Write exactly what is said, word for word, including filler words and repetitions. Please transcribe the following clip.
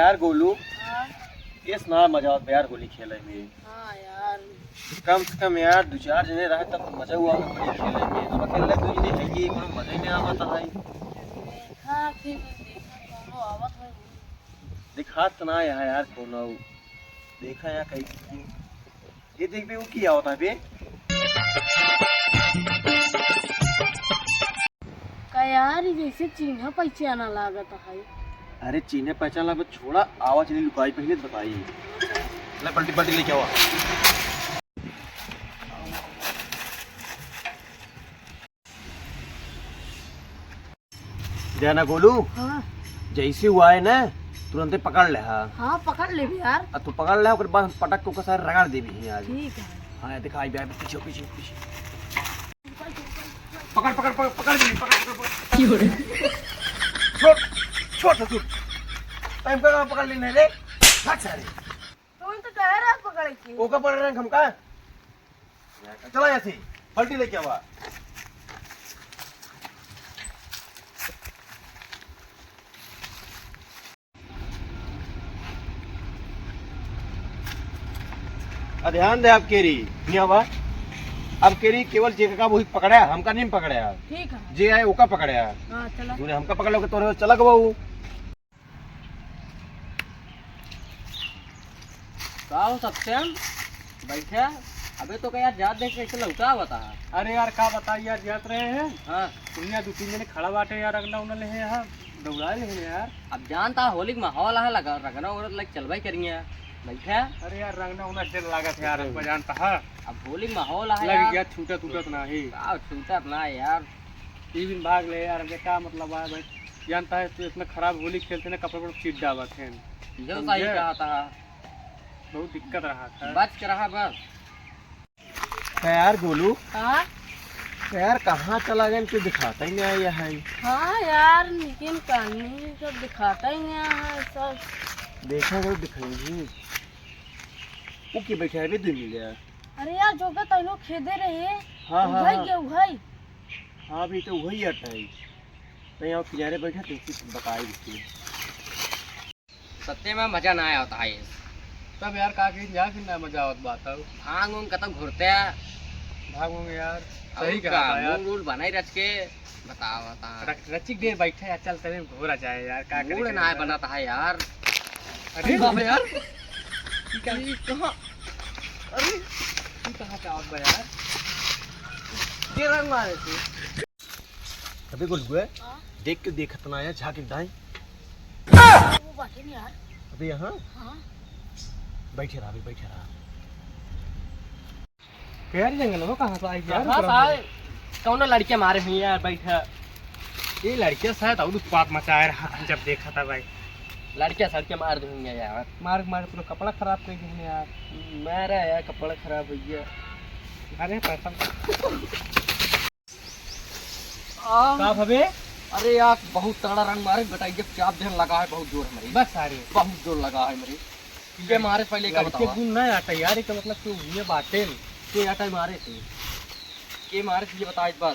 यार गोलू, हाँ। केस ना मजा आवत बा यार होली खेले में। हाँ यार। कम से कम यार दो चार जने रहे तब तो मजा हुआ होली खेले में। अब अकेले दो जने है, ये कोनो मजा ही नहीं आवत है। देखा फिर, देखा कोनो आवत है। दिखात ना यहाँ यार कोनो। देखा यहाँ कहीं ये देख बे, वो की आवत है बे? का यार, ई जैसे चीन्हा पहचाना लागत है। अरे चीन्हे पहचान ला, छोड़ा, आवा चली लुकाई पहले बताई। ले पलटी पलटी लेके आवा। जाना गोलू, हाँ। जैसे हुआ है ना, तुरंते पकड़ ले, हाँ। हाँ, पकड़ ले भी यार। अब तू पकड़ ले, ओकर बाद हम पटक के ओकर सारे रगड़ देबी ही आज। ठीक है। हाँ, दिखाई बे, पीछे, पीछे, पीछे। पकड़, पकड़, पकड़, पकड़ भी, पकड़, पकड़, पकड़। क्यों रे? छोड़, छोड़ ससुर। टाइम का पकड़ लेने रे। भाग सारे। तुम तो कह रहा पकड़ के। ओका पकड़ रहे हैं हम का? चला ऐसे, बाल्टी लेके आवा। आ ध्यान दे आप केरी, हियाँ बा। अब केरी केवल जे का वही पकड़ा, हमका नहीं पकड़ा। ठीक है। जे आए ओका पकड़ा। हाँ, चला। तूने हमका पकड़ लो के तोरे चला गवा वो। का हो सत्यम, बैठा? अबे तो का यार, जात देख कैसे लौटा बता। अरे यार, का बताई यार, जात रहे हैं। हाँ। दुनिया दो तीन जने खड़ा बाटे यार, रंगना उंगना ले हैं यार, दौड़ा ले हैं यार। अब जानता है, होली के माहौल है, लगा रंगना उंगना तो लग चलबे करिए। बैठा। अरे यार, रंगना उंगना डर लागत है यार, हमको जानता है। अब होली के माहौल है लग यार। गया, छूटत उटत ना ही। का छूटत ना है यार। ई बिन भाग ले यार, हमके का मतलब है भाई? जानता है तू इतना खराब होली खेलते ना, कपड़ा पर चीट डालत हैं। ये तो सही समझे? कहा था। बहुत दिक्कत रहा था। बच के रहा बस। तो यार गोलू, हाँ? तो यार कहाँ चला गए, तू दिखाता ही नहीं आया है। हाँ यार, लेकिन कानून सब दिखाता ही नहीं आया है सब। देखा करो, दिखाई नहीं। वो की बैठा है बे, दो मिल गया। अरे यार, जो के तैनो खेदे रहे, हाँ, हाँ, उघाई हाँ। के उघाई। हाँ, अभी तो वही आता है। तो यहाँ किनारे बैठा, तुमसे बताए देते। सत्य में मजा ना आवत है। तब यार का कही, जा फिर ना मजा आवत बात है। भांग उंग कतौ घुरते हैं। भांग उंग यार, और सही का, कहा था यार। मूड वूड बनाई रच के बताओ, बता। रच-, रचिक दे बैठे यार, चल तने घोरा जाए यार, का करे मूड के ना यार। बनत है यार। अरे बाप रे यार। ई का? ई कहाँ? अरे, ई कहाँ से आवत बा यार? ये रंग मारे थे। अबे गोलुआ, हाँ? देख के देखत ना आया, झांक के दाई। वो बाटे नहीं यार। अबे यहाँ? हाँ। बैठे रहा, अबे बैठे रहा। यार जंगल हो कहाँ से आई यार? कहाँ से आए? कौनो लड़के मारे हुई यार, बैठा। ये लड़के शायद और उत्पात मचाए रहा था जब देखा था भाई। लड़के सड़के मार देंगे यार। मार मार पूरा कपड़ा खराब कर देंगे यार। मारा यार, कपड़ा खराब हो गया। अरे पैसा। आ। का भवे? अरे यार, बहुत तगड़ा रंग मारे, बेटा, ये चाप देन लगा है बहुत जोर हमरे। बस सारे। बहुत जोर लगा है हमरे। ये मारे पहले का लड़के बतावा। गुण ना आता यार, ये का मतलब क्यों हुए बाटे? के आता है मारे थे? के मारे थे ये बता एक बार।